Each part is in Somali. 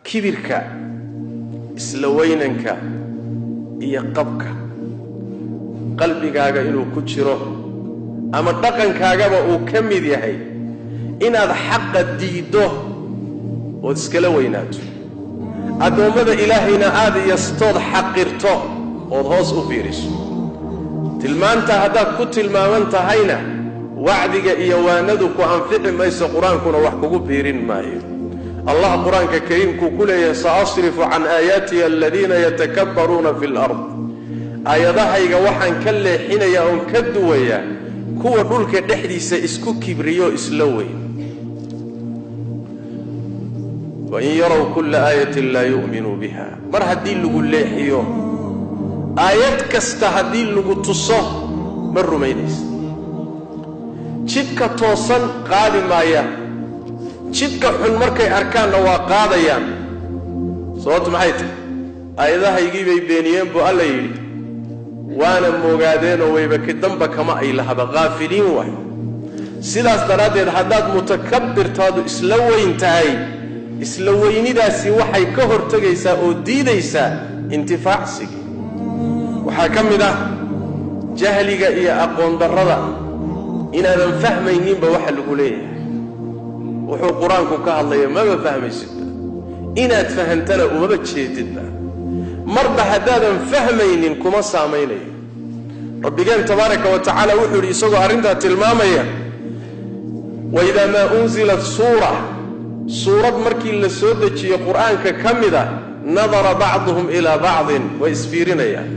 Kibirka, isla weynanka iyo qabka qalbigaaga inuu ku jiro ama dhaqankaagaba uu ka mid yahay inaad xaqa diiddo ood iskala weynaato, addoommada Ilaahayna aada yastood xaqirto ood hoos u fiiriso. Tilmaanta haddaad ku tilmaaman tahayna, wacdiga iyo waanadu ku anfici mayso, Qur-aankuna wax kugu biirin maayo. Allah Qur-aanka kariimkuu ku leeyahay: "Saasrifu can aayaatiya aladiina yatakabbaruuna fi lard." Aayadahayga waxaan ka leexinayaa oon ka duwayaa kuwa dhulka dhexdiisa isku kibriyo, isla weyn. "Wain yarow kulla aayatin laa yu'minuu biha." Mar haddii lagu leexiyo, aayad kasta haddii lagu tuso, ma rumaynaysa. Jidka toosan qaadi maayaan, jidka xun markay arkaanna waa qaadayaan. Sababtu maxay tahay? Aayadahaygii bay beeniyeen buu Alla yidhi, waana moogaadeenoo wayba damba kama ay lahaba, haafiliin waay. Sidaas daraaddeed, haddaad mutakabbirtaadu isla weyn tahay, isla weynidaasi waxay ka hortegaysaa oo diidaysaa intifaacsigii. Waxaa ka mid ah jahliga iyo aqoon darrada, inaadan fahmayninba waxa lagu leeyahay. Wuxuu Qur-aanku ka hadlaya maba fahmaysidba, inaad fahantana umaba jeedidba. Marba haddaadan fahmaynin, kuma saamaynayo. Rabbigeen tabaaraka wa tacaala wuxuu yidhi, isagoo arrintaa tilmaamaya: "Waidaa maa unzilat suura," suurad markii la soo dejiyo Qur-aanka ka mida, "nadara bacduhum ilaa bacdin," way isfiirinayaan.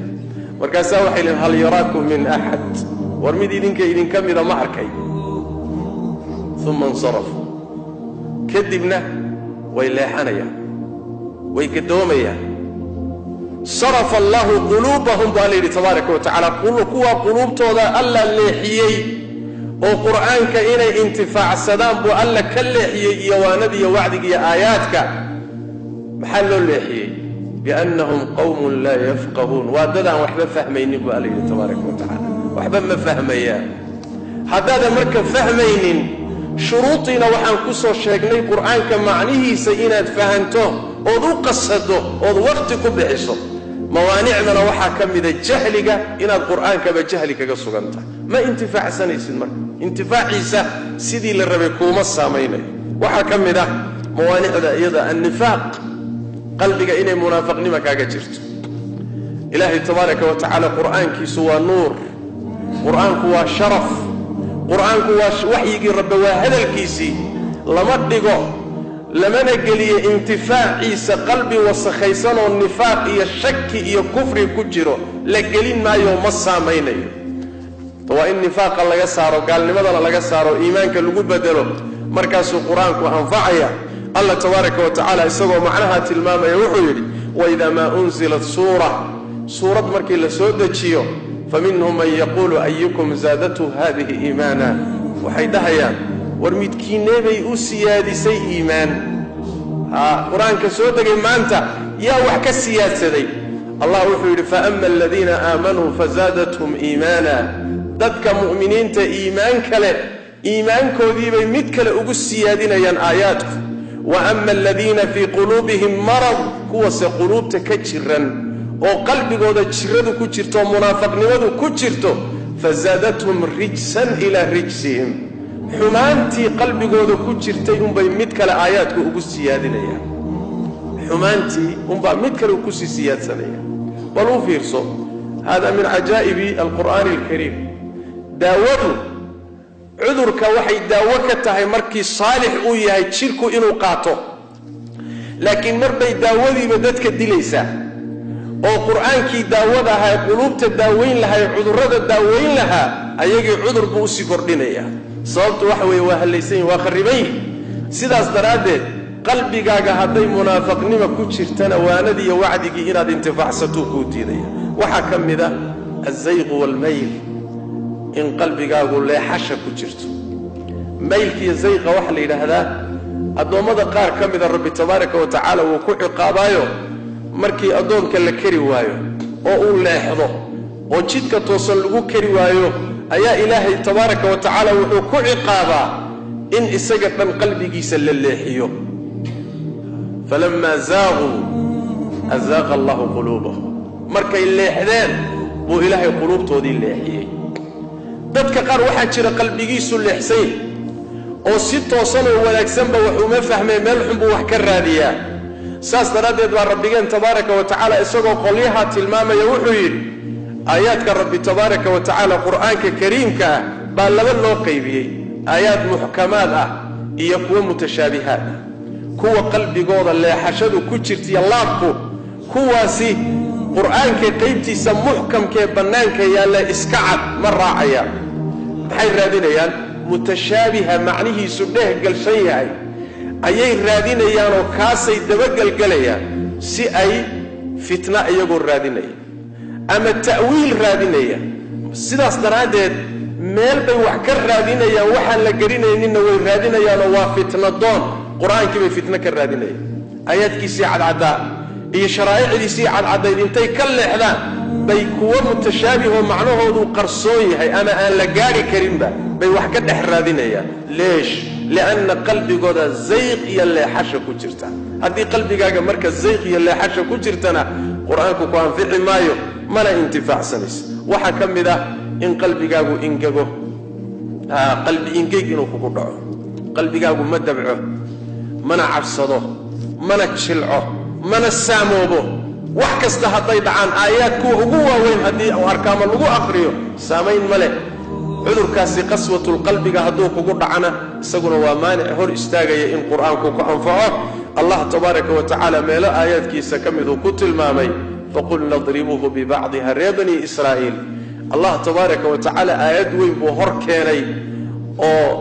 Markaasaa waxay lihin: "Hal yaraakum min axad?" War mid idinka idinka mida ma arkay? "Uma insarafuu," kadibna way leexanayaan, way gadoomayaan. "Sarafa allahu quluubahum," baa la yidhi tabaaraka wa tacala. Kuwa quluubtooda Alla leexiyey oo Qur'aanka inay intifaacsadaan buu Alla ka leexiyey, iyo waanada iyo wacdiga iyo aayaadka. Maxaa loo leexiyey? "Biannahum qawmun laa yafqahuun." Waa dadaan waxba fahmaynin buu Alla yidhi tabaaraka wa tacala. Waxba ma fahmayaan. Haddaadan marka fahmaynin shuruudiina, waxaan ku soo sheegnay Qur'aanka macnihiisa inaad fahanto ood u qasado ood waqti ku bixiso. Mawaanicdana waxaa ka mida jahliga, inaad Qur'aankaba jahli kaga sugan tahay. Ma intifaacsanaysid, marka intifaaciisa sidii la rabay kuuma saamaynayo. Waxaa ka mid ah mawaanicda iyada annifaaq, qalbiga inay munaafaqnima kaaga jirto. Ilaahay tabaaraka wa tacaala Qur'aankiisu waa nuur, Qur-aanku waa sharaf, Qur-aanku waa waxyigii Rabbe, waa hadalkiisii. Lama dhigo lamana geliyo intifaaciisa qalbi wasakhaysanoo nifaaq iyo shaki iyo kufri ku jiro. La gelin maayo, ma saamaynayo. Waa in nifaaqa laga saaro, gaalnimadana laga saaro, iimaanka lagu bedelo, markaasuu Qur-aanku anfacaya. Allah tabaaraka wa tacaala isagoo macnaha tilmaamaya wuxuu yidhi: "Waidaa maa unzilat suura," suurad markii la soo dejiyo, "fa minhum man yaquulu ayukum zaadathu hadihi iimaana." Waxay dhahayaan: war midkiinee bay u siyaadisay iimaan? Ha, Qur-aanka soo degay maanta yaa wax ka siyaadsaday? Allah wuxuu yidhi: "Faama aladiina aamanuu fazaadathum iimaana." Dadka mu'miniinta iimaan kale, iimaankoodiibay mid kale ugu siyaadinayaan aayaadku. "Wa ama aladiina fii quluubihim marad," kuwase quluubta ka jiran oo qalbigooda jiradu ku jirto oo munaafaqnimadu ku jirto, "fazaadathum rijsan ilaa rijsihim." Xumaantii qalbigooda ku jirtay unbay mid kale aayaadku ugu siyaadinayaan, xumaantii unbaa mid kale kusii siyaadsanaya. Bal u fiirso, hada min cajaa'ibi alqur'aani alkariim. Daawadu cudurka waxay daawo ka tahay markii saalix uu yahay jidhku inuu qaato, laakiin mar bay daawadiiba dadka dilaysaa, oo Qur-aankii daawada ahaa ee quluubta daaweyn lahaa ee cudurrada daaweyn lahaa, ayagii cudur buu usii kordhinayaa. Sababtu waxa weeye, waa hallaysan yihin, waa kharriban yihin. Sidaas daraaddeed, qalbigaaga hadday munaafaqnima ku jirtana, waanadiiyo wacdigii inaad intifaacsatuu kuu diidaya. Waxaa ka mid ah alzayqu waalmayl, in qalbigaagu leexasha ku jirto. Maylkiiyo zayqa waxaa la yidhaahdaa, addoommada qaar ka mida Rabbi tabaaraka wa tacaala wuu ku ciqaabaayo. Markii addoonka la keri waayo oo uu leexdo oo jidka toosan lagu keri waayo, ayaa Ilaahay tabaaraka wa tacaala wuxuu ku ciqaabaa in isaga dhan qalbigiisa la leexiyo. Falamaa zaaquu azaaqa allahu quluubahum. Markay leexdeen buu Ilaahay quluubtoodii leexiyey. Dadka qaar waxaa jira qalbigiisu leexsan yahay oo si toosan oo wanaagsanba wax uma fahmee, meel xun buu wax ka raadiyaa. Saas daraaddeed baa Rabbigeen tabaaraka wa tacaala isagoo qolyaha tilmaamaya wuxuu yidhi, aayaadka Rabbi tabaaraka wa tacaala Qur'aanka kariimka ah baa laba loo qaybiyey, aayaad muxkamaad ah iyo kuwo mutashaabihaad ah. Kuwa qalbigooda leexashadu ku jirtaiyo laabku, kuwaasi Qur'aanka qaybtiisa muxkamkee bannaanka yaalla iska cad ma raacayaan. Maxay raadinayaan? Mutashaabiha macnihiisu dhehgalshan yahay ayay raadinayaanoo kaasay dabagelgelayaan si ay fitna iyagoo raadinaya ama ta'wiil raadinaya. Sidaas daraaddeed meel bay wax ka raadinayaan, waxaan la gelinayninna way raadinayaanoo waa fitna doon. Qur-aankii bay fitno ka raadinayaan, aayaadkiisii cadcaddaa iyo sharaa'icdiisii cadcaddayd intay ka leexdaan bay kuwo mutashaabihoo macnahoodu qarsoon yahay ama aan la gaari karinba bay wax ka dhex raadinayaan. Leesh? Lianna qalbigooda zayq iyo leexasha ku jirta. Haddii qalbigaaga marka zayq iyo leexasha ku jirtana Qur-aanku ku anfici maayo, mana intifaacsanayso. Waxaa ka mid ah in qalbigaagu ingego, qalbi ingeg inuu kugu dhaco. Qalbigaagu ma dabco, mana cabsado, mana jilco, mana saamoobo. Wax kasta hadday dhacaan, aayaad kuwa ugu waaweyn haddii arkaamo lagu aqriyo, saamayn ma leh. Cudurkaasi qaswatulqalbiga hadduu kugu dhacana isaguna waa maanic hor istaagaya in Qur-aanku ku anfaco. Allah tabaaraka wa tacaala meelo aayaadkiisa ka miduu ku tilmaamay, faqulna idribuuhu bibacdiha, reer bani Israa'iil Allah tabaaraka wa tacaala aayad weyn buu hor keenay oo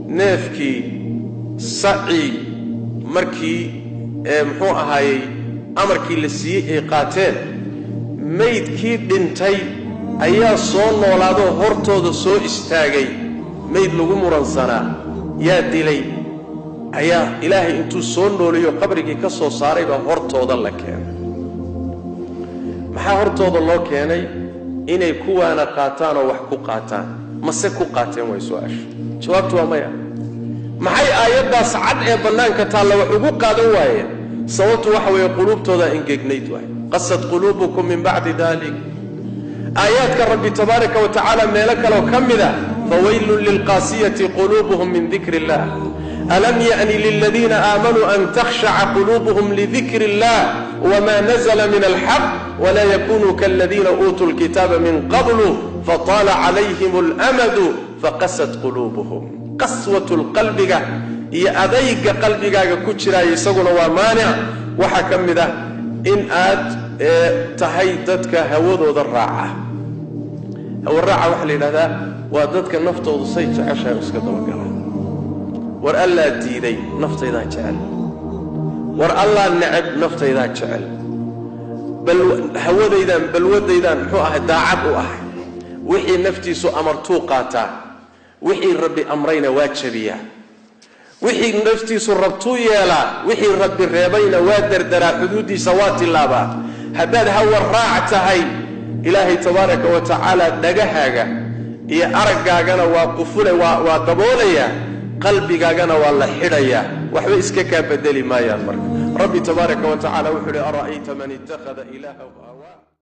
neefkii sacii markii muxuu ahaayey amarkii la siiyey ay qaateen, maydkii dhintay ayaa soo noolaadoo hortooda soo istaagay. Mayd lagu muransanaa yaa dilay ayaa Ilaahay intuu soo nooliyo qabrigii ka soo saaray baa hortooda la keenay. Maxaa hortooda loo keenay? Inay kuwaana qaataan oo wax ku qaataan. Mase ku qaateen? Way su-aashu. Jawaabtu waa maya. Maxay aayaddaas cad ee bannaanka taalla wax ugu qaadan waayeen? Sababtu waxa weeye quluubtoodaa ingegnayd waay. Qasad quluubukum min bacdi dalik. Aayaadka Rabbi tabaaraka wa tacaala meelo kaleo ka mid a, fawaylun lilqaasiyati quluubuhum min dikri illah, alam ya'ni liladiina aamanuu an takhshaca quluubuhum lidikri illah wma nazla min alxaq wla yakunuu kaladiina uutuu lkitaaba min qablu fataala calayhim alamadu faqasat quluubuhum. Qaswatulqalbiga iyo adayga qalbigaaga ku jiraaya isaguna waa maanic. Waxaa ka mid ah in aad tahay dadka hawadooda raaca. Hawa raaca waxaa la yidhahdaa waa dadka naftoodu say jeceshahay iska dabagala. War allaa diiday, naftaydaa jecel. War allaa neceb, naftaydaa jecel. Hawadaydaan balwadaydaan muxuu ahay daacad u ahay. Wixii naftiisu amartuu qaataa, wixii Rabbi amrayna waa jabiyaa. Wixii naftiisu rabtuu yeelaa, wixii Rabbi reebayna waa derderaa, xuduuddiisa waa tillaabaa. Haddaad hawa raac tahay, Ilaahay tabaaraka wa tacaala dhagahaaga iyo araggaagana waa qufule, waa daboolayaa, qalbigaagana waa la xidhayaa, waxba iska kaa bedeli maayaan. Marka Rabbi tabaaraka wa tacala wuxuu uhi, ara'ayta man ittakhada ilaahahu.